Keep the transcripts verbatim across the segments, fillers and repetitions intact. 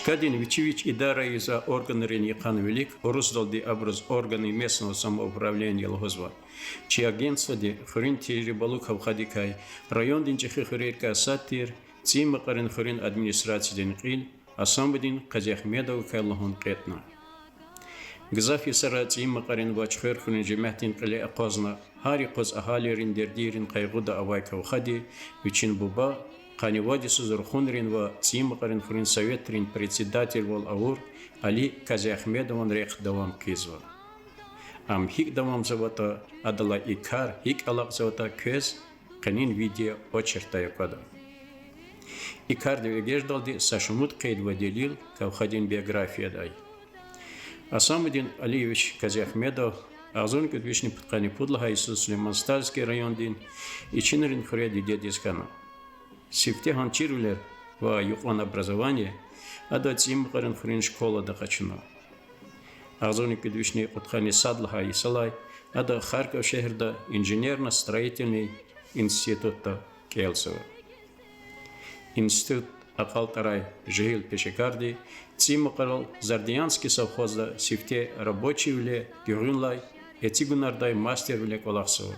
Чкадин вичи вич идара ийизвай органрин йикъан вилик, урусдалди абуруз органы местного самоуправления лугьузва, чи агентстводи хуьруьн тежрибалу кавхадикай, райондин чӀехи хуьрерикай сад тир ЦӀийи Макьарин хуьруьн администрациядин кьил Асамудин Казиагьмедовакай лугьун кьетӀна. Гзаф йисара ЦӀийи Макьарин ва Чуьхвер хуьруьн жемятдин кьиле акъвазна, гьар юкъуз агьалийрин дердийрин къайгъуда авай кавхади, вичин буба, къанни вад йисуз рухунрин ва ЦӀийи Макьарин хуьруьн советрин председателвал авур Али Казиагьмедован рехъ давам хъийизва. Ам гьикӀ давамзаватӀа, адалай и кар гьикӀ алакьзаватӀа квез къенин видеоочеркдай аквада. И кардив эгечӀдалди са шумуд къейд ва делил кавхадин биографиядай. Асамудин Алиевич Казиагьмедов агъзурни кӀуьд вишни пудкъанни пуд лагьай йисуз Сулейман-Стальский райондин Ичинрин хуьре дидедиз хьана. Сифтегьан чирвилер ва юкьван образование ада ЦӀийи Макьарин хуьруьн школада къачуна. Агъзурни кӀуьд вишни кьудкъанни сад лагьай йисалай ада Харьков шегьерда инженерно-строительный институтда кӀелзава. Институт акьалтӀарай жегьил пешекарди ЦӀийи Макьарал Зардиянский совхозда сифте рабочийвиле гуьгъуьнлай эцигунардай мастервиле кӀвалахзава.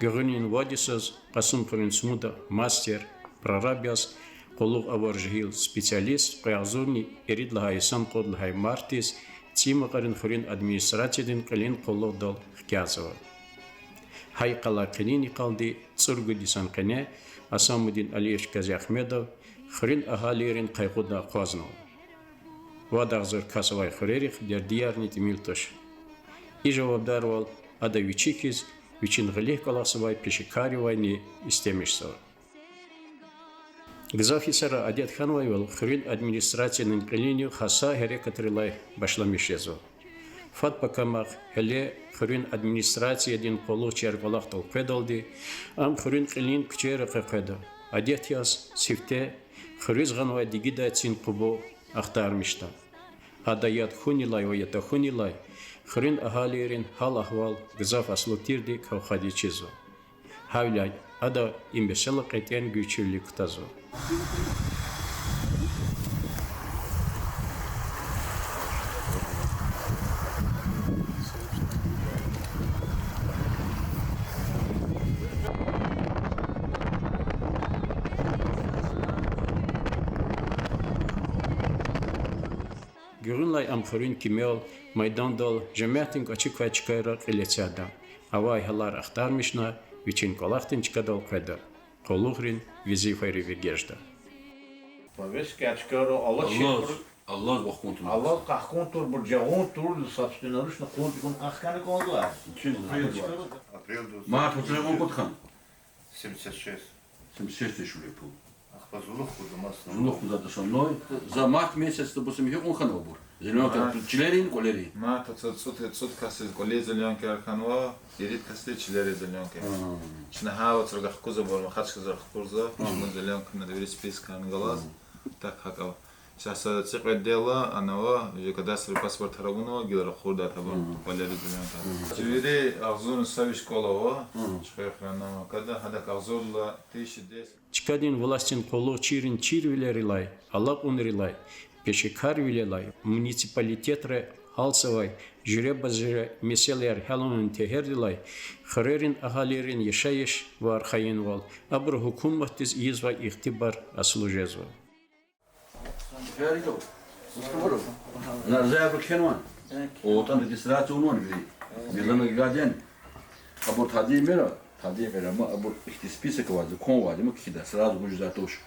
Гуьгъуьнин вад йисуз Кьасумхуьруьн цумуда мастер, прораб яз къуллугъ авур жегьил специалист кьве агъзурни ирид лагьай йисан кьуд лагьай мартдиз ЦӀийи Макьарин хуьруьн администрациядин кьилин къуллугъдал хкязава. Гьа йикъалай къенин йикъалди цӀуругуд йисан къене Асамудин Алиевич Казиагьмедов хуьруьн агьалийрин къайгъуда акъвазнава. Вад агъзур кас авай хуьрерихъ дердиярни тӀимил туш. И жавабдарвал ада вичи хьиз вичин гъилихъ кӀвалахзавай пешекарривайни истемишзава. Гзаф йисара адет хьанвайвал, хуьруьн администрациядин кьилинив хаса гьерекатрилай башламиш жезва. Фад пакамахъ, гьеле хуьруьн администрациядин къуллугъчияр кӀвалахдал къведалди, ам хуьруьн кьилин куьчейра къекъведа. Адет яз сифте хуьруьз гъанвай дигидай цин къубу ахтармишда. Ада яд хьунилай ва я тахьунилай хуьруьн агьалийрин гьал-агьвал гзаф аслуд тирди кавхадиз чизва. Гьавиляй ада и месэла кьетӀен гуьйчивилик кутазва. Гуьгъуьнлай ам хуьруьн кимел, майдандал, жемятдин кӀвачи квай чкайра кьил эцяда. Авай гьалар ахтармишна, вичин кӀвалахдин чкадал къведа. Къуллугърин везифайрив эгечӀда. Повестка чкайра алаз, алаз вахкун тур, алаз къахкун турбур, жагъун тур, собственноручно къуз чӀугун къахкана кӀанзавай. Март вацран вун кьудкъан? Семьдесят шесть. Семьдесят шесть тыщ вилик пул. Ахпа зулухъ гуда маса. Зулухъ гуда, да, со мнай. За март месяц, допустим, гьикьван хьанвайбур? Зеленка чилери, кӀвалери? Март вацра цӀуд, цӀуд касдиз кӀвале зеленкаяр хьанва, ирид касдиз чилери зеленкаяр. Чна гьа вацра гахкузабур, Махачкъаладиз рахкурзава, пишман зеленкаяр, на вири спискайрин галаз. Так гьакӀ ава. Са, са цӀикьвед дела анава, уже кадастровый паспортар авунва, гила ракъурдай табун кӀвалери зеленкаяр. Вири агъзурни са виш школа ава, чухвехрана када, гьадак агъзурла тийиша дес. Чкадин властдин къуллугъчийрин чирвилерилай, алакьунрилай, пешекарвилелай муниципалитетра гьалзавай жуьреба-жуьре месэлаяр гьялунин тегьердилай хуьрерин агьалийрин яшайиш ва архайинвал, абуру гьукуматдиз ийизвай ихтибар аслу жезва. Феридов, Мустафаров, Нарзаев кхьенван? Отан регистрация авунван вири? Милана гаден. Абур тади мера, тади мера, ма абур ихьтин список авай, закон авай, ма кхьида, сразу гуж затош.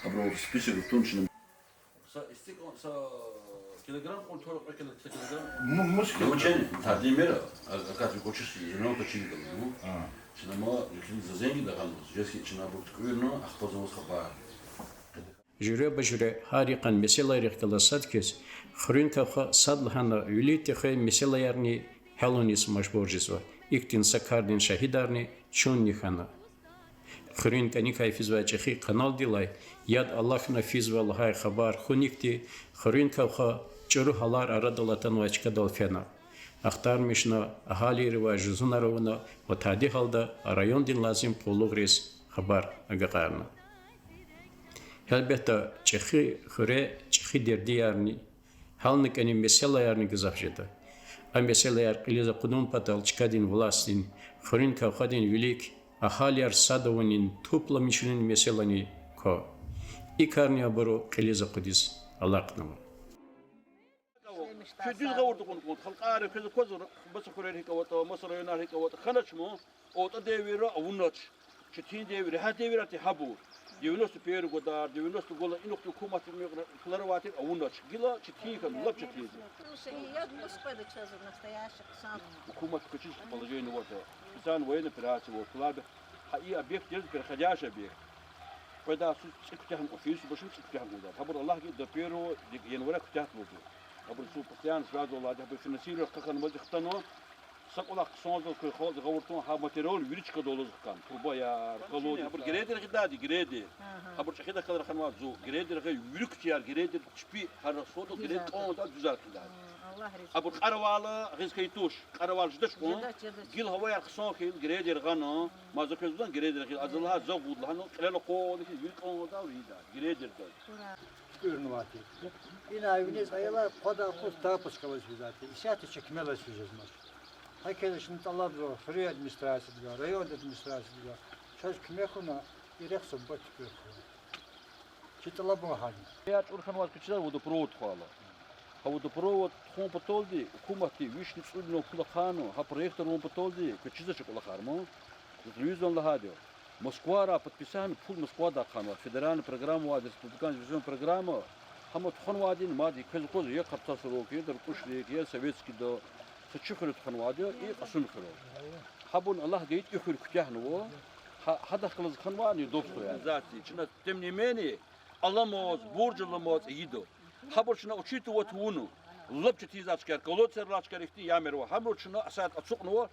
Абур список тунчна. Са истикон, са килограмм, он тора кило-, са килограмм. Мушкил. Учени, тади мера, а, а как хочешь, зеленка чили. Чна ма, за зенги дагъан, если чна абур туькӀуьрна, ахпа за ваз хабар. Жуьреба-жуьре гьар йикъан месэлайрихъ галаз сад хьиз, хуьруьн кавха садлагьана вилив-техвей месэлаярни гьялуниз мажбур жезва. Ихьтин са кардин шагьидарни чунни хьана. Хуьруьн кӀаникай физвай чӀехи каналдилай яд алахьна физва лагьай хабар хьуникди, хуьруьн кавха чӀуру гьалар арадал атанвай чкадал фена. Ахтармишна, агьалийривай жузунар авуна ва тади гьалда райондин лазим къуллугъриз хабар агакьарна. Гьелбетда, чӀехи хуьре чӀехи Дердиярни, гьална кӀани месэлаярни гзаф жеда. А месэлаяр кьилиз акъудун патал чкадин властдин, хуьруьн кавхадин вилик агьалияр сад авунин, тупламишунин месэлани ква. И карни абуру кьилиз акъудиз алахънава. Куь дуьз гъавурда кьун кьун, халкьари квез аквазва, маса хуьрер гьикӀ аватӀа, маса районар гьикӀ аватӀа, хьанач ман, атӀа девирра авунач. Четин девир, регьят девирар тир гьабур. Девяносто первый годар, девяносто гвалай инихъ укумат пулар авай тир авунач. Гила четин хьана, лап четин я. Слушай, я в Москве до чего настоящий сам. Укумат квачиз положение аватӀа. Специальная военная операция аватӀа. Пулар гьа и объект дерз переходящий объект. Къведай йисуз цӀи куьтягьна кьун, фейи йисуз башламишна цӀи куьтягьна кьун. Гьабур Аллагьди до первого января куьтягьна кьун. Гьабур йисуз постоянно жуваз алайди, гьабур финансирование хъхьана мад хтана, са кӀвалах хъсанзава куь халкьдин гъавурда тун, гьа материал вири чкадал алаз хкана, трубаяр, колодец. Гьабур грейдер гъидайди, грейдер. Гьабур чӀехи дахкалра ханвай зун, грейдер гъай вири куьтягьар, грейдер чпи, гьар расходдал грейдер кӀандай дуьзар хъийидай. Абур кьаравайла гъиз хьайи туш, кьаравайла жедач кьван, гила гьаваяр хъсан хьайила грейдер гъана, ма за квез лугьузвани грейдер гъиз, а за лагьай, за гъуд лагьана, кьилел акъвазна хьи, вири кӀандай ийидай, грейдердай. Чукурнавайди. Ина виниз аялар къвадай къуз тапочка алаз физвайди, исятда чекме алаз физвайди. Гьа квез чна тӀалабзава хуьруьн администрациядивай, райондин администрациядивай, чаз куьмек хьуна, и рехъ са буба чукур хьуй. Чи тӀалабун гьана. Я чӀур хьанваз квез чизвай водопровод тухвайла. Гьа водопровод тухун паталди гьукуматди вишни цӀуд миллион пул ахъайна, гьа проектар авун паталди квез чизвач кӀвалахар ман. Заз лугьузвани лагьайди я. Москвара подписать хьана, пул Москвадай хъанвай, федеральный программа авайди, республикан везён программа, гьам тухванвайди мад я, квез аквазва, я Капта Сорокин, я Даркьушрикай, я Советскийда, са чи хуьре тухванвайди я, и Кьасумхуьре. Гьабурни Аллагь гайитӀа и хуьр куьтягьнава, гьа, гьадахъ галаз хьанвай неудобство я. Организация, чна, тем не менее, аламаз, бурж аламаз ийида. Гьабур чна учитывать авуна, лап четин я чкаяр, колодцер алай чкаяр ихьтин ямир ава, гьабур чна асад ацукьнава.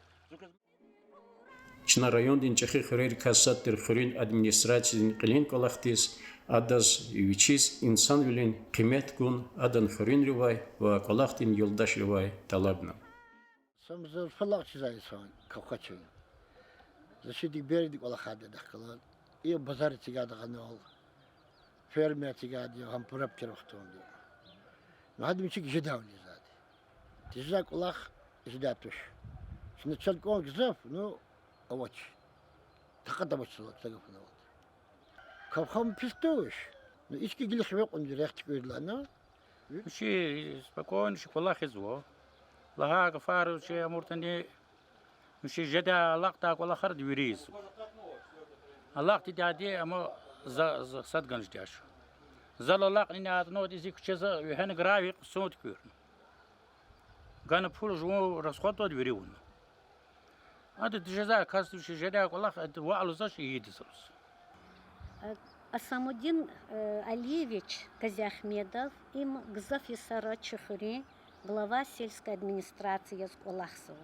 Чна райондин чӀехи хуьрерикай сад тир хуьруьн администрациядин кьилин кӀвалахдиз, адаз вичиз инсанвилин къимет гун, адан хуьруьнривай ва кӀвалахдин юлдашривай тӀалабна. Са музаффалахъ чизвай инсан кавхачун. За ши диберди кӀвалахарда дахкала. И базар эцигайди гъанал, фермер эцигайди я, гьам прапорщик вахтунда. Ну, гьадан вичик жедайвал ийизвайди. Тежедай кӀвалах жедай туш. Чна чал кӀан гзаф, ну, авач. Такьат авач чал, са гафунал. Кавхам пис туш. Ну, ички гила хиве кьунди рехъ туькӀуьрдалана. Вичи спокойно чи кӀвалах ийизва. Лагьай гафар чи амуртӀани, вичи жедай алакьдай кӀвалахар вири ийизва. Алакь тийидайди, амма за, за сад гана жедач. Зал алакьнини атӀанвайди зи куьче за вегьена гравий хъсан туькӀуьрна. Гана пул жуван расходдалди вири авуна. Ада тежедай кас туш, жедай кӀвалах ада ваъ лугьузвач, ийидиз лугьуз. Э, Асамудин, э, Алиевич Казиахмедов, им гзаф йисара чи хуьруьн глава сельской администрации яз кӀвалахзава.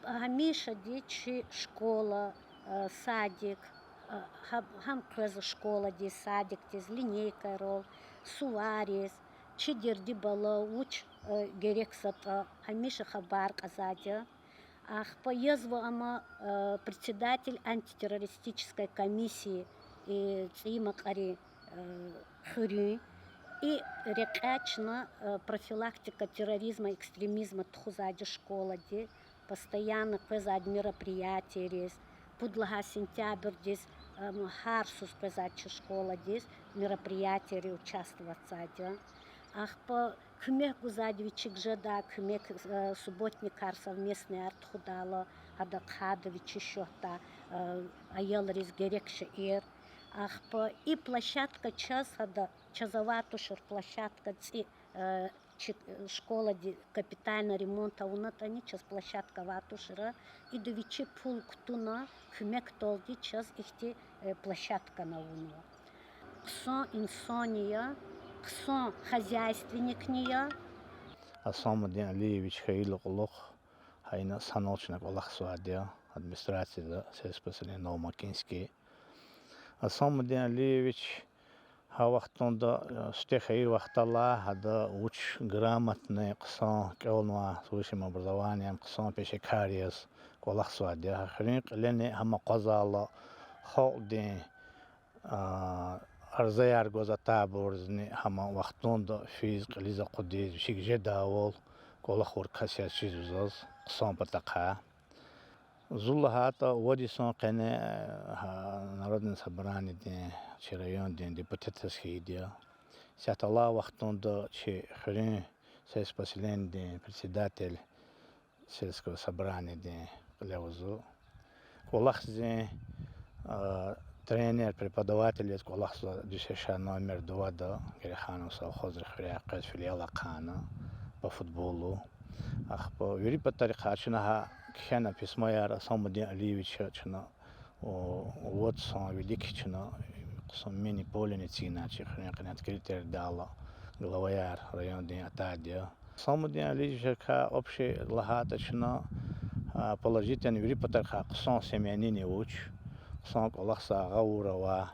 Гьамишади чи школа, э, садик, э, гьа-, гьам къвезва школадиз, садикдиз, линейкайрал, сувариз, чи дерди-бала вуч, э, герек затӀа, гьамиша хабар кьазвайди я. Ахпа язва ам, э, председатель антитеррористической комиссии, э, ЦӀийи Макьарин, э, хуьруьн. И рекьяй чна, э, профилактика терроризма, экстремизма тухузвайди школади, постоянно къвезвайди мероприятиейриз, пуд лагьай сентябрдиз, э, гьар йисуз къвезвайди чи школадиз мероприятиейриз участвовать ийизвайди. Ахпа куьмек гузвайди вичик жедай куьмек, э, субботникар, совместныйяр тухудайла, гьада хъвада вичи шотда, э, аялриз герек шейэр. Ахпа и площадка чаз гьада, чаз авай тушир площадка цӀи, э, чи, э, школади капитальный ремонт авунатӀани чаз площадка авай тушир. Ида вичи пул кутуна, куьмекдалди чаз ихьтин, э, площадкани авунва. Хъсан инсанни я, хъсан хозяйственникни я. Асамудин Алиевич хьайила кьулухъ гьа ина санал чна кӀвалахзавайди я администрацияда, сельспоселение Новомакинский. Асамудин Алиевич гьа вахтунда, э, сифте хьайи вахталай гьада вуч грамотный, хъсан кӀелнавай, с высшим образованием, хъсан пешекар яз кӀвалахзавайди я. Гьа хуьруьн кьилени гьам акъвазайла, халкьдин, а, арзаяр гваз атайбурузни гьам вахтунда физ, кьилиз акъудиз, вичик жедайвал кӀвалах авур кас яз чизва заз хъсан патахъай. Зун лагьайтӀа, вад йисан къене, гьа, Народное собраниедин, чи райондин депутат яз хьайиди я. Исятда алай вахтунда чи хуьруьн сельского поселениедин председатель сельского собраниедин кьиле авазва. КӀвалахзин, а, тренер, преподаватель яз кӀвалахзава ДЮСШ номер двада, Гереханово совхозра хуьряй къвез филиал ахъайна по футболу. Ахпа вири патарихъай чна гьа кхьена письмояр Асамудин Алиевича чна, о, вад йисан вилик чна хъсан мини-полени эцигна чи хуьруьн къене открытыйдал, главаяр райондин атайди я. Асамудин Алиевичакай общий лагьайтӀа чна, а, положительный, вири патарихъай хъсан семьянин я вуч, хъсан кӀвалахзавай, гъавурда авай.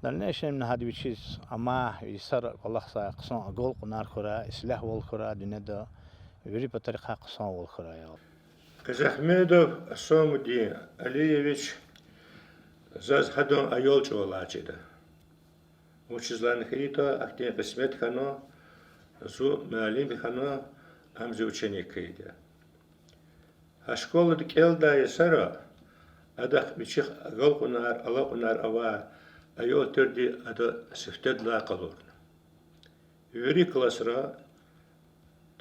Дальнейшем гьада вичиз амай йисара кӀвалахзавай, хъсан агалкьунар хьурай, ислягьвал хьурай дуьньяда, вири патарихъай хъсанвал хьурай я. Казахмедов Асамудин Алиевич заз гьадан аял чӀавалай чида. Вучиз лагьайтӀа ахьтин къисмет хьана, зун муаллим хьана, ам зи ученик хьайиди я. Гьа школада кӀелдай йисара адахъ вичихъ агалкьунар, алакьунар авай аял тирди ада сифтедилай къалурна. Вири классра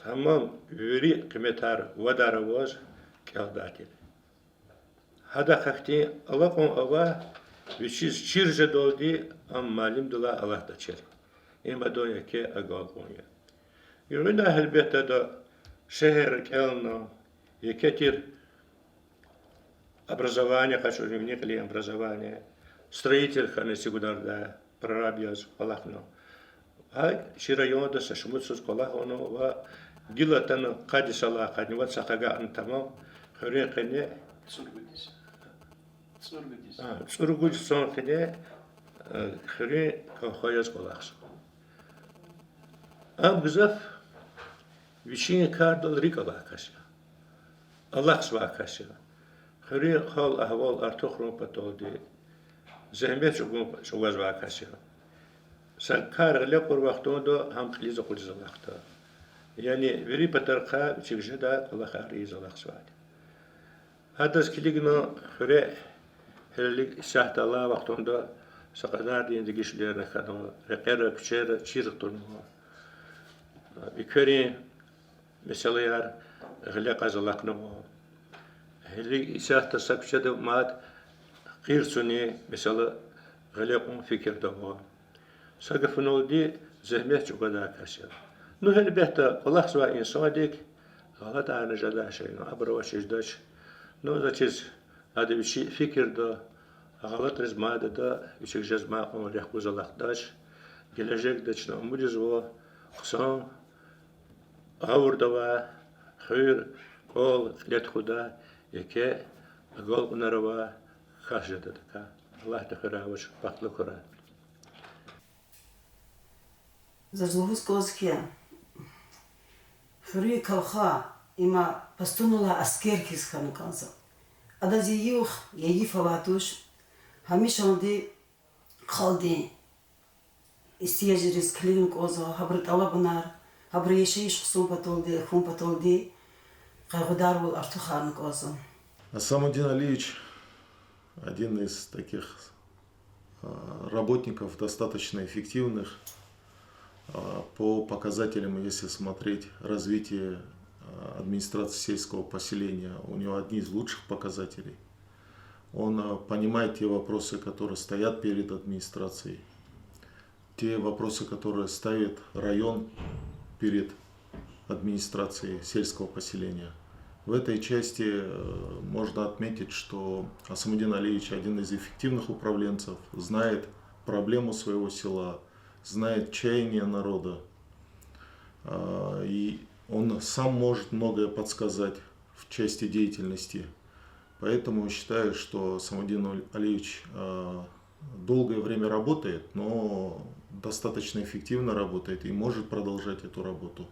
тамам вири къиметар, вадар аваз кӀелдай тир. Гьадахъ ахьтин алакьун ава, вичиз чир жедалди ам муаллимдилай алатдачир. Им адан еке агалкьун я. Гуьгъуьна гьелбетда ада шегьерра кӀелна, еке тир образование къачуна, вини кьилин образование, строитель хьана цуькведа, прораб яз кӀвалахна. Гьа чи районда са шумудсуз кӀвалах авуна ва гила атана къад йисалай къанни вад йисалай агакьна тамам хуьруьн къене цӀуругуд йис-, цӀуругуд йис-, а, цӀуругуд йисан къене, э, хуьруьн колхоз яз кӀвалахзава. Ам гзаф вичин кардал рикӀ алай кас я. Алахъзавай кас я. Хуьруьн гьал-агьвал артухарун паталди зегьмет чӀугун, чӀугвазвай кас я. Са кар гъиле кьур вахтунда гьам кьилиз акъудиз алахъда. Яни вири патарихъай вичик жедай кӀвалахар ийиз алахъзавайди. Гьадаз килигна хуьре гьелелиг исятда алай вахтунда са кьадар дин дегишвилерни хьанва, рекьера, куьчера чир кутунва. Экверин месэлаяр гъиле кьаз алахънава. Гьелелиг исятда са куьчеда мад къир цуни месэла гъиле кьун фикирда ава. Са гафуналди, зегьмет чӀугвадай кас я. Ну, гьелбетда, кӀвалахзавай инсандик гъалатӀарни жедай шейни, абур авачиз жедач. Ну, заз чиз, ада вичи фикирда, гъалатӀриз мад ада, вичик жез мад кьван рехъ гуз алахъдач. Гележегда чна умуд ийизва хъсан, гъавурда авай, хуьр, кӀвал кьиле тухудай, еке агалкьунар авай кас жедайдакай. Аллагьди хуьряй авач, бахтлу хьурай. Заз лугьуз кӀанзава хьи, хуьруьн колхоз има постунилай аскер хьиз хьана кӀанзава. Адаз я югъ, я йиф авай туш, гьамишанда халкьдин ихтияжриз килигна кӀанзава, гьабурун тӀалабунар, гьабурун яшайиш хъсан паталди, хьун паталди къайгъударвал артухарна кӀанзава. Асамудин Алиевич один из таких, а, работников достаточно эффективных, а, по показателям, если смотреть развитие, а, администрации сельского поселения, у него одни из лучших показателей. Он, а, понимает те вопросы, которые стоят перед администрацией, те вопросы, которые ставит район перед администрацией сельского поселения. В этой части, э, можно отметить, что Асамудин Алиевич один из эффективных управленцев, знает проблему своего села, знает чаяния народа. А, и он сам может многое подсказать в части деятельности. Поэтому считаю, что Асамудин Аль-, Алиевич, а, долгое время работает, но достаточно эффективно работает и может продолжать эту работу.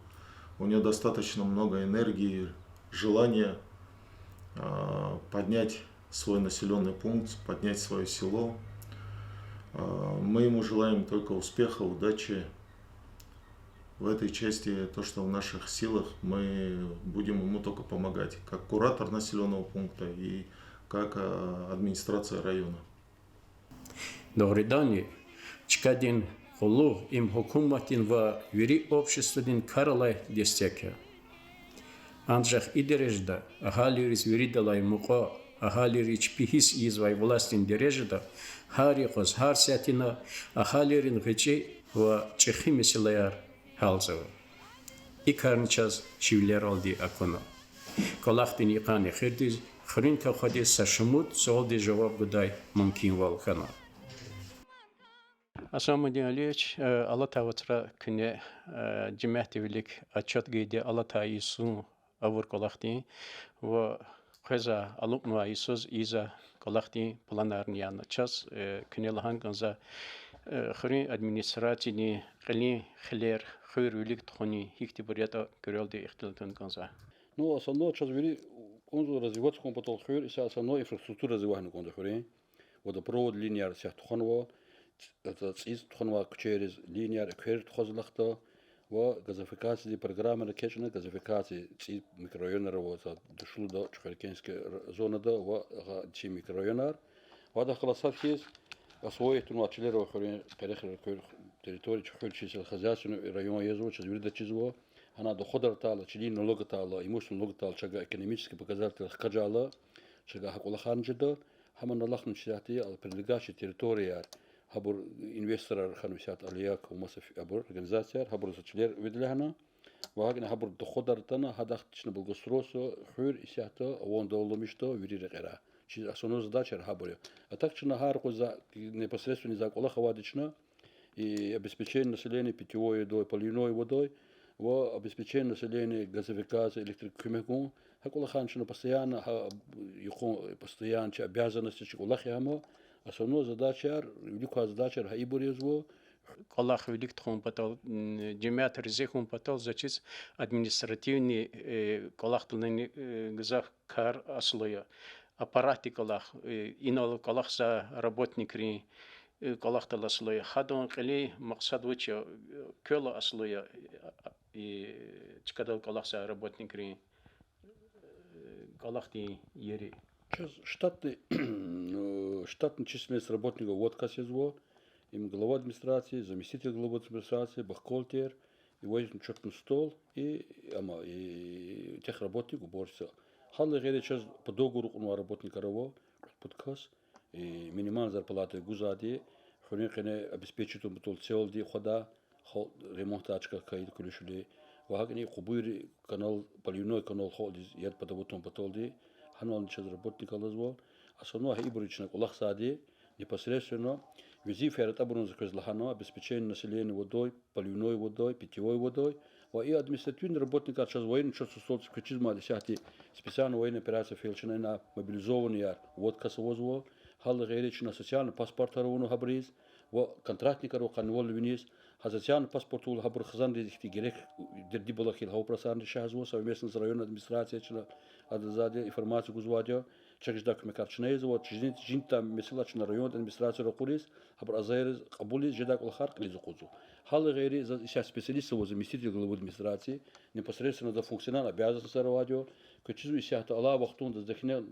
У него достаточно много энергии, желания, а, поднять свой населённый пункт, поднять своё село. А, мы ему желаем только успеха, удачи в этой части, то, что в наших силах, мы будем ему только помогать, как куратор населённого пункта и как, а, администрация района. Дугъриданни, чкадин къуллугъ им гьукуматдин ва вири обществодин кар алай дестек я. Анжах и дережада агьалийриз виридалай мукьва, агьалийри чпи гьисс ийизвай властдин дережада гьар юкъуз, гьар сятина агьалийрин гъвечӀи ва чӀехи месэлаяр гьялзава. И карни чаз чи вилералди акуна. КӀвалахдин йикъан эхирдиз хуьруьн кавхадиз са шумуд суалдиз жаваб гудай мумкинвал хьана. Асамудин Алиевич, э, алатай вацра куьне, э, жемятдин вилик отчёт гайиди алатай йисуз авур кӀвалахдин ва къвезвай, алукьнавай йисуз ийизвай кӀвалахдин планарни яна. Чаз, э, куьне лагьана кӀанзава, э, хуьруьн администрациядин кьилин хилер, хуьр вилик тухунин гьихьтинбур ятӀа куьрелди ихтилат авуна кӀанзава. Ну, основное чаз вири кӀанзава развиваться хьун патал хуьр, исятда основной инфраструктура развивать хьана кӀанда хуьруьн. Водопровод линияр исятда тухванва, ц-, цӀийиз тухванвай куьчейриз линияр, эквер тухуз алахъда, ва газификациядин программаяр экечӀна, газификация цӀийи микрорайонар ава, са Душлуда, Чухверкенский р-, зонада ва гьа чи микрорайонар. Ва адахъ галаз сад хьиз освоить авунвай чилер ава хуьруьн, къерехрин хуьр, территория чи хуьр чи сельскохозяйственный район язва, чаз вирида чизва. Гьана доходар атайла, чилин налог атайла, имущественный налог атайла, чавай экономический показатель хкажайла, чавай гьа кӀвалахарни жеда, гьам алахъна исятда прилегающий территорияяр, гьабур инвесторар хьанва исятда Алияк, Умасов, абур организацияяр, гьабуруз чилер веделай гьана. Ва гьакӀни гьабур доходар атана, гьадахъ чна благоустройство хуьр исятда авандал аламишда вири рекьера. Чи основной задачаяр гьабур я. А так чна гьар къуз непосредственно за кӀвалах авайди чна, и обеспечение населения питьевой водой, поливной водой, ва обеспечение населения газификацией, электрикай куьмек гун. Гьа кӀвалахар чна постоянно, гьа, юкъун постоянно чи обязанность, чи кӀвалах я гьам. Основной задачаяр, вилик квай задачаяр гьа ибур язва. КӀвалах вилик тухун патал, м, жемят рази хьун патал заз чиз административный, э, кӀвалахдалайни, э, гзаф кар аслу я. Аппаратдин кӀвалах, э, инал кӀвалахзавай работникрин, э, кӀвалахдал аслу я. Гьадан кьилин макьсад вуч я, э, квел аслу я, э, чкадал кӀвалахзавай работникрин, э, кӀвалахдин ери. Чаз штатный, э, штатный численность работников вад кас язва, им глава администрации, заместитель главы администрации, бухгалтер, и военный учётный стол, и, ама, и техработник, уборщица. Гьадалай гъейри чаз по договору кьунвай работникар ава, кьуд-пуд кас, и минимальный зарплата гузвайди, хуьруьн къене обеспечить авун патал целди хвада, халкь ремонтдай чка хьайила кулишвили, ва гьакӀни къубуйри канал, поливной канал халкьдиз яд патав авун паталди, гьанвални чаз работник алазва. Основной гьа ибуру чна кӀвалахзавайди, непосредственно везифаяр атӀабуруниз квез лагьана, обеспечение населения водой, поливной водой, питьевой водой, ва и административный работникар чаз военный учётный столдиз квез чиз мад исятда специальная военная операция фейила чна ина мобилизованныйяр вад кас авазва, гьадалай гъейри чна социальный паспортар авунва гьабуруз, ва контрактникар ава къанни вал виниз, гьа социальный паспортдал гьабур хизанриз ихьтин герек дерди-бала хьайила гьа вопросарни решать жезва, совместно с районной администрацией чна адазайди информация гузвайди я, чак жедай куьмекар чна ийизва, чи жин-, жиндай месэла чна районный администрацияда ракъуриз, гьабур азайриз, кьабулиз, жедай кӀвалахар кьилиз акъудзава. Гьадалай гъейри заз исятда специалист ава, заместитель главы администрации, непосредственно за функциональный обязанностьар авайди я, квез чизва исятда алай вахтунда заз дегьне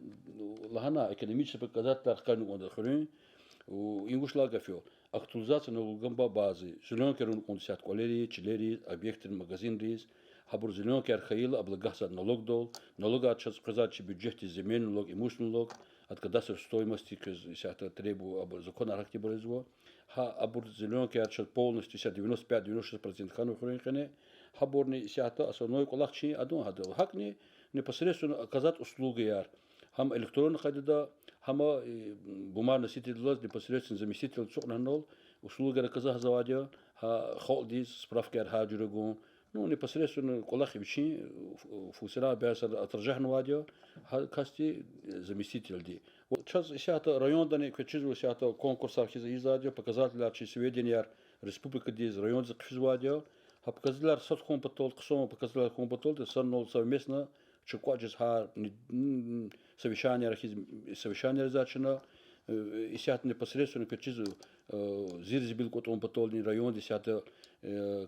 лагьана экономический показателар хкажна кӀанда хуьруьн, у, им вуч лагьай гаф я, актуализация налоговой базы, зеленкаяр авун кӀанда исятда кӀвалериз, чилериз, объектрин, магазинриз, гьабур зеленкаяр хьайила облагаться налогдал, налогар чаз къвезвайди чи бюджетдиз земельный налог, имущественный налог, от кадастровой стоимости квез исятда требу-, абур законар гьахьтинбур ийизва. Гьа абур зеленкаяр чаз полностью исятда девяносто пять, девяносто шесть процент хьанва хуьруьн къене. Гьабурни исятда основной кӀвалах чи я адан гьадал. ГьакӀни непосредственно оказать услугаяр, гьам электронный къайдада, гьам, э, бумажный носитель галаз непосредственно заместитель ацукьна гьанал услугаяр оказать жезвайди я, гьа халкьдиз справкаяр гьар жуьре гун, ну, непосредственно кӀвалах вичин, фу-, функциональный обязанностьар отражать авунвайди я гьа касди, э, заместительди. Ва чаз исятда райондани квез чизва исятда конкурсар хьиз ийизвайди я, показателяр чи, сведенияр республикадиз, райондиз хъфизвайди я. Гьа показателяр сад хьун патал, хъсан показателяр хьун паталди, санал совместно чун кӀватӀ жез гьар ни-, м, совещанияр хьиз, совещанияр ийизвай чна, Исятда непосредственно квез чиз, зирзибил кӀватӀун паталди районда исятда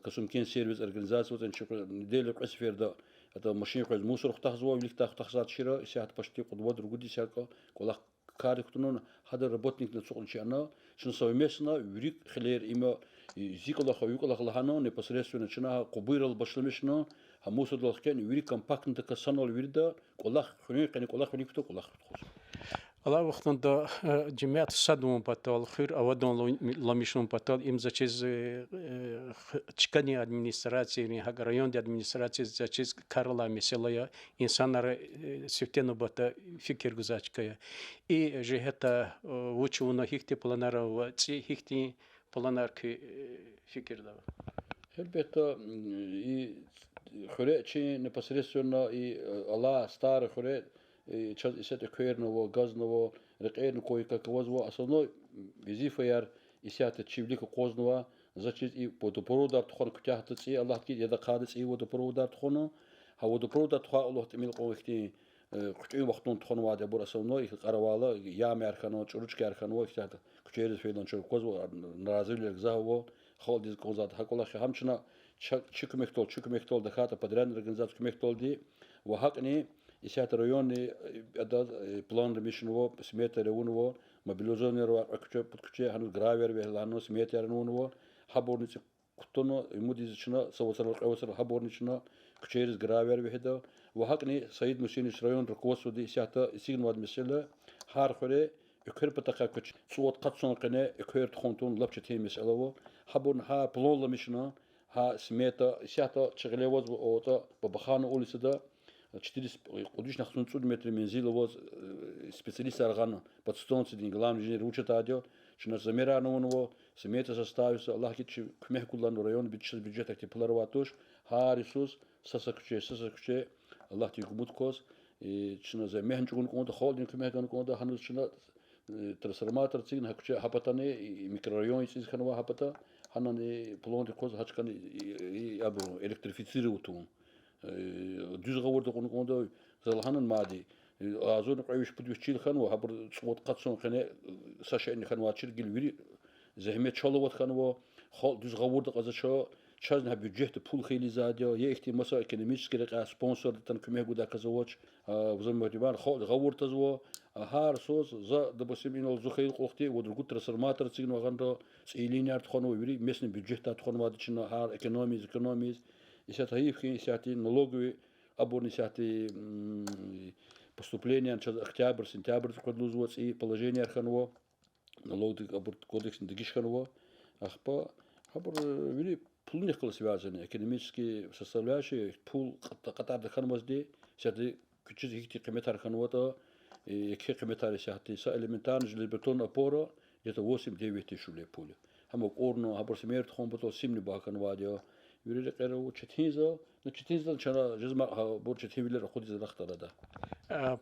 Касумкент сервис организация аватӀани, чи неделя кьве сеферда атӀа машин къвез мусор хутахзава, виликдай хутахзавай чира, исятда почти кьуд-вад-ругуд йис я кӀвалах кардик кутуна, гьада работникни ацукьна чи ана, чна совместно вири хилер има, зи кӀвалах, ви кӀвалах лагьана, непосредственно чна гьа къубуйрал башламишна, гьа мусордал хкяна, вири компактно така санал вирида кӀвалах хуьруьн къене кӀвалах вилик кутун, кӀвалах тухуз. Алай вахтунда жемят сад авун патал, хуьр аваданламишун патал им за чиз, чкадин администрациядин, гьакӀ райондин администрациядин за чиз кар алай месэла я, инсанар сифте нубатда фикир гузвай чка я. И жигьетдай вуч авуна, гьихьтин планар ава, цӀи гьихьтин планар куь фикирда ава? Гьелбетда, и хуьре чи непосредственно и алай старый хуьре, чаз исятда экверни ава, газни ава, рекьерни кое-как авазва, основной везифаяр исятда чи вилик акъвазнава, за чиз и водопроводар тухвана куьтягьда цӀи, Аллагьди кӀанда, яд ахъайда цӀи водопроводар тухвана, гьа водопроводар тухвай кьулухъ тӀимил кьван ихьтин хъуьтӀуьн вахтунда тухванвайди, абур основной, и кьаравайла ямаяр хьанва, чӀуручкаяр хьанва, ихьтин куьчейриз фейила чун аквазва, наразивилер гзаф ава, халкьдиз кӀанзавайди гьа кӀвалах я, гьам чна чи куьмекдал, чи куьмекдал, тахьайтӀа подрядный организация куьмекдалди, ва гьакӀни исятда районни адаз планра мишнава, сметаяр авунва, мобилизованныйяр авай кьве куьче, пуд куьче, гьаниз гравийяр вегьена, сметаяр авунва, гьабурни цӀи кутуна, умуд ийизва чна, са вацрал, кьве вацрал гьабурни чна куьчейриз гравийяр вегьида, ва гьакӀни Саид Мусинович район руководстводи исятда эцигнавайди месэла, гьар хуьре эквер патахъай квез цӀувад-къад йисан къене эквер тухун тун лап четин месэла ава, гьабурни гьа планламишна, гьа смета, исятда чи гъиле авазва, атӀа Бабаханова улицада, четыреста, кьуд вишни яхцӀурни цӀуд метр мензил аваз, специалистар гъана, подстанциядин главный инженер вуч атайди я, чна замерарни авунва, смета состависа, Аллагьди кӀанда, чи куьмек гудалайни район бюджет, бюджетдикай пулар авай туш, гьар йисуз са-са куьче, са-са куьче, Аллагьдиз умуд кваз, чна зегьмет чӀугуна кӀанда, халкьдин куьмек гана кӀанда, гьаниз чна трансформатор эцигна, гьа куьче, гьа патани микрорайон эцигиз хьанва гьа пата, гьанани пландик кваз гьа чкани абуру электрифицировать авун. Дуьз гъавурда кьуна кӀанда, за лагьанай мад, агъзурни кьве виш, пуд виш чил хьанва, гьабур цӀувад-къад йисан къене са шейни хьанвачир, гила вири зегьмет чал ават хьанва, халкь дуьз гъавурда кьазвач, чазни гьа бюджетда пул хьайила ийизвайди я, я ихьтин маса экономический рекьяй спонсорди атана куьмек гудай кас авач, взаимопонимание, халкь гъавурда кьазва, гьар йисуз, за, допустим, инал зи хьайила кьулухъди вад-ругуд трансформатор эцигнава гъанра, цӀийи линияр тухванва, вири местный бюджетдай тухванвайди чна, гьар экономия, экономия ийиз. Исятда гьайиф хьи, исятда налоговый, абурни исятда поступлениени чаз октябрь, сентябрьдиз къведлузва, цӀийи положениеяр хьанва, налогдик, абур кодексни дегиш хьанва. Ахпа гьабур вири пулунихъ галаз связанный, экономический составляющая, пул кьат-, кьатӀарда хьанвайди, исятда куьчедиз гьихьтин къиметар хьанватӀа, еке къиметар исятда, са элементарный железобетонная опора, где-то восемь-девять тысяч рублей пул я. Гьам акӀурна, гьабур смета тухун патал симни багьа хьанвайди я. Вири рекьера ава, четин я за, ну, четин я за, чна жезмай гьабур четинвилер акъудиз рахадай.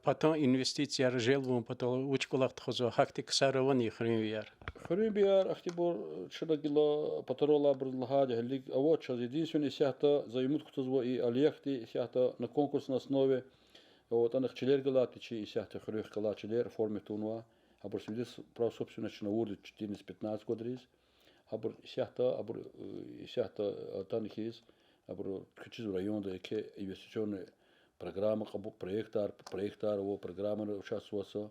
Патан инвестицияр желбун патал вуч кӀвалах тухузва, гьахьтин ксар авани хуьруьнвияр? Хуьруьнвияр ахьтинбур чна гила патаролайбуруз лагьайди гьелелиг авач, чаз единственный исятда за умуд кутазва и Алиягьди исятда на конкурсной основе, атӀана чилер галайди чи исятда хуьруьнвийрихъ галай чилер оформить авунва, гьабур свидетельство права собственности чна авурди четырнадцать-пятнадцать годариз. Гьабур исятда, абур исятда атана хьиз, абуру куьчезва районда еке инвестиционный программа кьабу-, проектар, проектар ва программара участвовать ийизва.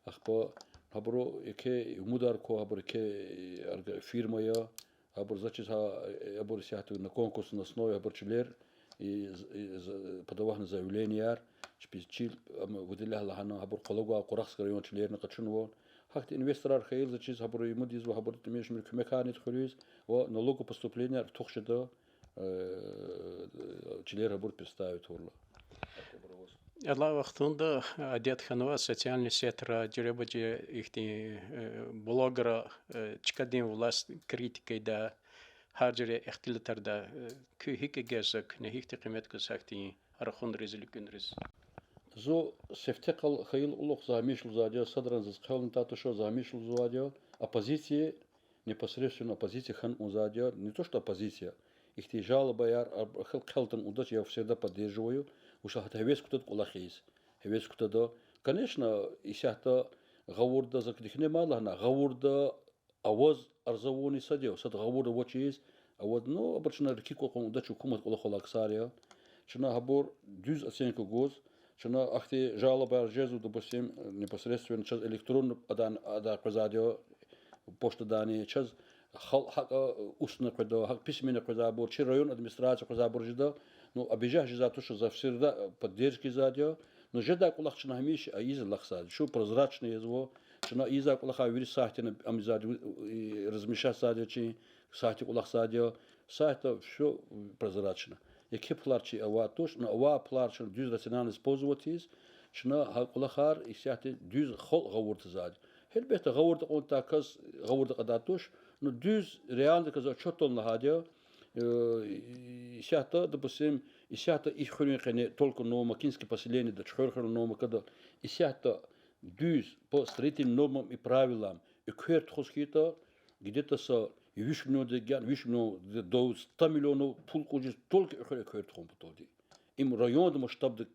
Ахпа гьабуру еке умудар ква, гьабур еке фирма я, гьабур заз чиз гьа, абур исятда на конкурсной основе гьабур чилер, подавать на заявленияр, чпиз чил, ам, выделять лагьана, гьабур къвалав гвай Кьурагьский район чилерни къачунва. Гьахьтин инвесторар хьайила заз чиз гьабуру умуд ийизва, гьабур тӀимил-шимил куьмекарни хуьруьз ва налогопоступлениеяр артух жеда, чилер гьабур представить авурла. Алай вахтунда адет хьанва социальный сетра, жуьреба-жуьре ихьтин блогра чкадин власть критика ийида, гьар жуьре ихтилатар ийида. Куьн гьикӀ эгечӀзава, куьне гьихьтин къимет гузва гьахьтин рахунриз, элкъуьнриз? Зун сифте къал хьайила кьулухъ за гьамиша лугьузвайди я, садрани заз хъел атайла туш, за гьамиша лугьузвайди я, оппозиция, непосредственно оппозиция хьана кӀанзавайди я, не то что оппозиция, ихьтин жалобаяр, а, хьайила хъел атана кӀандач, я всегда поддерживаю, вуч лагьайтӀа гьевес кутада кӀвалах ийиз. Гьевес кутада. Конечно, исятда Гъавурда, за куьн ихьтин мад лагьана, гъавурда аваз арзавани сад я, сад гъавурда авачиз, аваз, ну, абур чна рикӀик кьван кьундач, гьукумат кӀвалахал алай ксар я. Чна гьабур дуьз оценка гуз, чна ахьтин жалобаяр жезва, допустим, непосредственно чаз электронно адан, адан къвезвайди я, почтадани, чаз халкь гьакӀ устно къведа, гьакӀ письменно къвезвайбур, чи район администрация къвезвайбур жеда, ну, обижать жезвайди туш, завсегда поддержка ийизвайди я, ну, жедай кӀвалах чна гьамиша ийиз алахъзавайди. Чун прозрачно язва, чна ийизвай кӀвалахар вири сайтдин ам ийизвайди, и, размещать ийизвайди я, чи сайтдин кӀвалахзавайди я, сайтда всё прозрачно. Еке пулар чи авайди туш, ну, авай пулар чна дуьз рационально использовать ийиз, чна гьа кӀвалахар исятда дуьз халкь гъавурда ийизвайди. Гьелбетда, гъавурда кьундай кас гъавурда кьадай туш, ну, дуьз, реально кваз отчётдал лагьайди я, э, исятда, допустим, исятда и хуьруьн къене только Новомакинский поселениеда, Чуьхверхуьруьн Новомакада, исятда дуьз по строительным нормам и правилам эквер тухуз хьайитӀа, где-то са виш миллиондилай, виш миллион, до ста миллионов пул кьуз жез только эквер, эквер тухун паталди. Им районда масштабда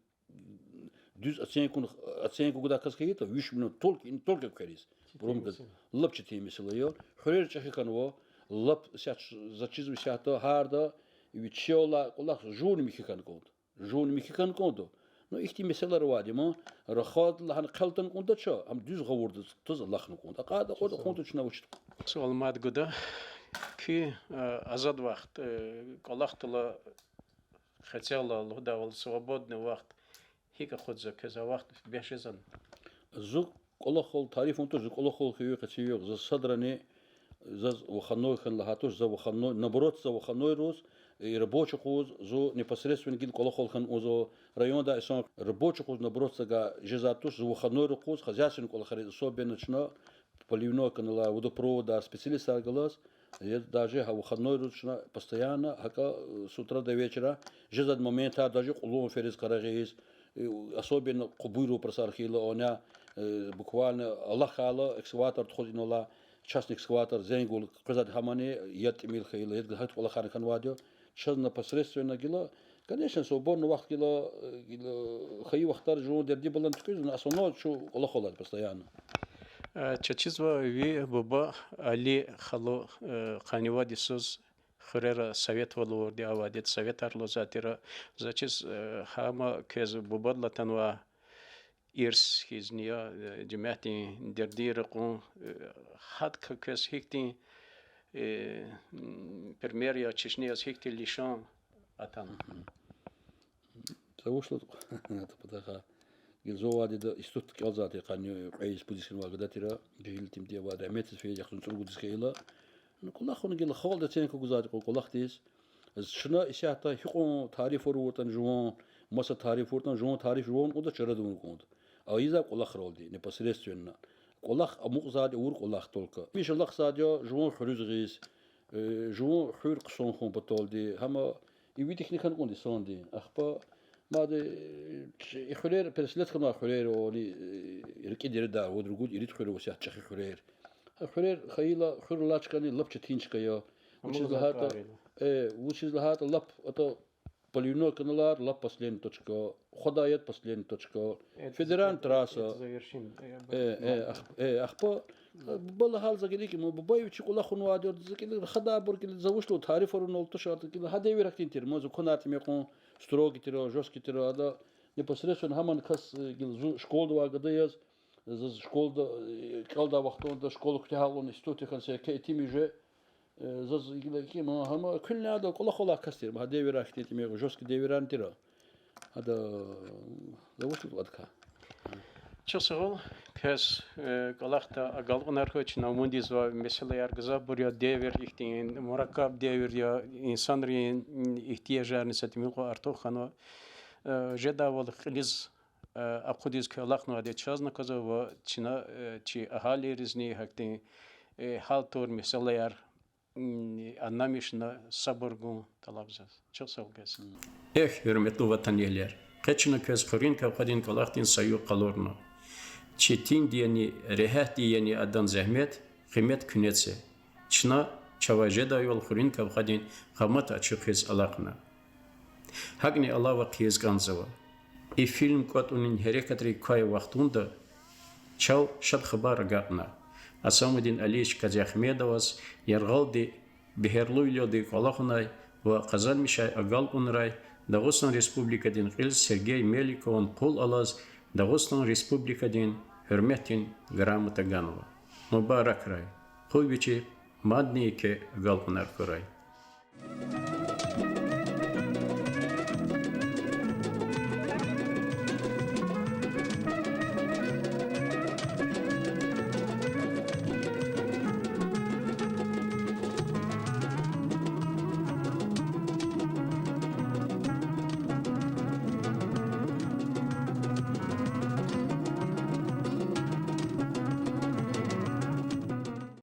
дуьз оценка, оценка гудай кас хьайитӀа, виш миллион только, им только эквериз. Четин месэла. Лап четин месэла я. Хуьрер чӀехи хьанва, лап исятда, заз чизва исятда гьарда, вичелай кӀвалах жувни михьи хьана кӀанда. Жувни михьи хьана кӀанда. Ну, ихьтин месэлаяр авайди я, ма, рахадай лагьана хъел атана кӀандач, ам дуьз гъавурда таз алахъна кӀанда. Акьван, акьван кӀанда чна вуч. Суал мад гуда. Куь, э, азад вахт, э, кӀвалахдал, къецелай лугьудайвал, свободный вахт гьикӀ акъудзава квез, а вахт бес жезвани? Зун кӀвалахал, тарифун туш, зун кӀвалахал хьайи къецин югъ, заз садрани, заз выходной хьана лагьай туш, за выходной, наоборот, за выходнойриз, и рабочий къуз, зун непосредственно гила кӀвалахал хьана кӀанзава, райондай инсан рабочий къуз, наоборот, зага жезвайди туш, зун выходнойриз къуз, хозяйственный кӀвалахриз, особенно чна поливной каналар, водопроводар, специалистар галаз, я даже гьа выходнойриз чна постоянно, гьакӀа, э, с утра до вечера, жезвайди моментар даже кьулун фериз къарагъиз, э, особенно къубуй вопросар хьайила, оня, э, буквально алахьайла экскаватор тухуз инал, частный экскаватор зенгул къвезвайди гьамани, яд тӀимил хьайила, яд гьахьтин кӀвалахарни хьанвайди я. Чаз непосредственно гила, конечно, свободный вахт гила, э, гила, э, хайи вахтар жуван дерди балан туькӀуьрзава, основное чун кӀвалахал алайди постоянно. Э, чаз чизва ви буба Али халу, э, къанни вад йисуз хуьрера советвал авурди авайди, советар лугьузвай тир. Заз чиз, э, гьам квез бубадилай атанвай ирс хьиз я, э, жемятдин дердийрин кьун, э, гьадакай квез гьихьтин, э, м, пример я, чешне яз гьихьтин лишан атана. Завушлу, патахъай, гила зун авайди я, институт кӀелзавайди я, къанни кьве йис пуд йис хьанвай гада тир, жегьил итимди авайди, рагьметдиз фейиди яхцӀурни цӀуругуд йис хьайила. Ну, кӀвалахун гила халкьди оценка гузвайди кьван кӀвалахдиз. Чна исятда гьикьван тарифар авуртӀани жуван, маса тариф авуртӀани жуван, тариф жуван кӀанда, чара авун кӀанда. А ийизвай кӀвалахралди, непосредственно. КӀвалах амукьзавайди авур кӀвалах только. Миша алахъзавайди я жуван хуьруьз гъиз, э, жуван хуьр хъсан хьун паталди, гьама и вид ихьтин хьана кӀанда инсандин. Ахпа мад, э, и хуьрер, переселение хьанвай хуьрер, ани, э, рикӀи дереда, вад-ругуд, ирид хуьр ва исятда чӀехи хуьрер. А хуьрер хьайила, хуьр алай чкани лап четин чка я. Вучиз лагьайтӀа, э, вучиз лагьайтӀа лап ата поливной каналар лап последний точка, хвадай яд последний точка, федеральный трасса. Э, э, ах-, э, ахпа, э, буба лагьайла, за гила икӀ, ма, буба вичи кӀвалахунвайди я, за гила рахадайбур гила завушлу тарифар авунал туш, ада гила гьа девир гьахьтин тир, ма, законар тӀимил кьун, строгий тир, жёсткий тир, ада непосредственно гьаман кас, э, гила зун школада авай гада яз, заз школада, э, кӀелдай вахтунда школа куьтягь авуна, институт хьана, са еке итим уже, э, заз гила икӀ, ма, гьама куьнни ада кӀвалахал алай кас тир, ма, гьа девирар хьтин тӀимил жёсткий девирар тир. Гьада завушлу адакай. Чухсагъул, квез, э, кӀвалахда агалкьунар хьуй, чна умуд ийизва месэлаяр гзафбур я, девир ихьтин мураккаб девир я, инсанрин, м, игьтияжарни са тӀимил кьван артух хьанва. Э, жедайвал кьилиз, э, акъудиз куьн алахънавайди чазни аквазва ва чна, э, чи агьалийризни гьахьтин, э, гьалтур месэлаяр, м, аннамишна сабур гун тӀалабзава. Чухсагъул квез. Эхь, гьуьрметлу ватанэгьлияр, къе чна квез хуьруьн кавхадин кӀвалахдин са югъ къалурна. Четинди яни, регьятди яни адан зегьмет, къимет куьне це. Чна чавай жедайвал хуьруьн кавхадин къамат ачухиз алахъна. ГьакӀни алава хъийиз кӀанзава: и фильм кӀватӀунин гьерекатрик квай вахтунда чал шад хабар агакьна. Асамудин Алиевич Казиагьмедоваз яргъалди бегьерлувилелди кӀвалахунай ва къазанмишай агалкьунрай Дагъустан Республикадин кьил Сергей Меликован къул алаз Дагъустан Республикадин Гьуьрметдин грамота ганва. Мубаракрай! Къуй вичи мадни еке агалкьунар хьурай.